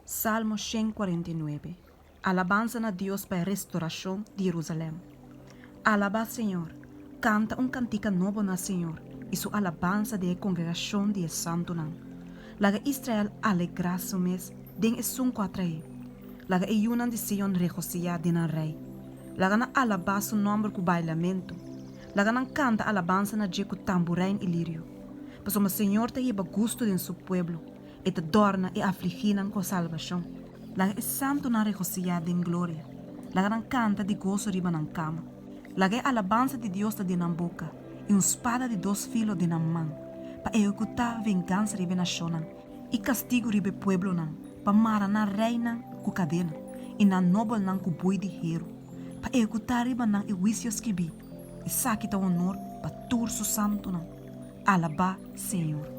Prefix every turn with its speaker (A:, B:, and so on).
A: Salmo 149. Alabansa na Dios pa e restorashon di Herusalèm. Alabá Señor! Kanta un kantika nobo na Señor i su alabansa den e kongregashon di e santunan. Laga Israel alegrá su mes den esun ku a traé. Laga e yunan di Sion regosihá den nan Rei. Laga nan alabá su nòmber ku bailamentu. Laga nan kanta alabansa na dje ku tamburein i lirio. Pasobra Señor ta hiba gustu den su pueblo, e ta dòrna e afligínan ku salbashon. Laga e santunan regosihá den gloria. Laga nan kanta di goso riba nan kama. Laga e alabansa di Dios ta den nan boka i un spada di dos filo den nan man, pa ehekutá vengansa riba e nashonnan i kastigu riba e pueblonan, pa mara nan reinan ku kadena i nan nobelnan ku bui di heru, pa ehekutá riba nan e huisio skibí. Esaki ta honor pa tur su santunan. Alabá Señor!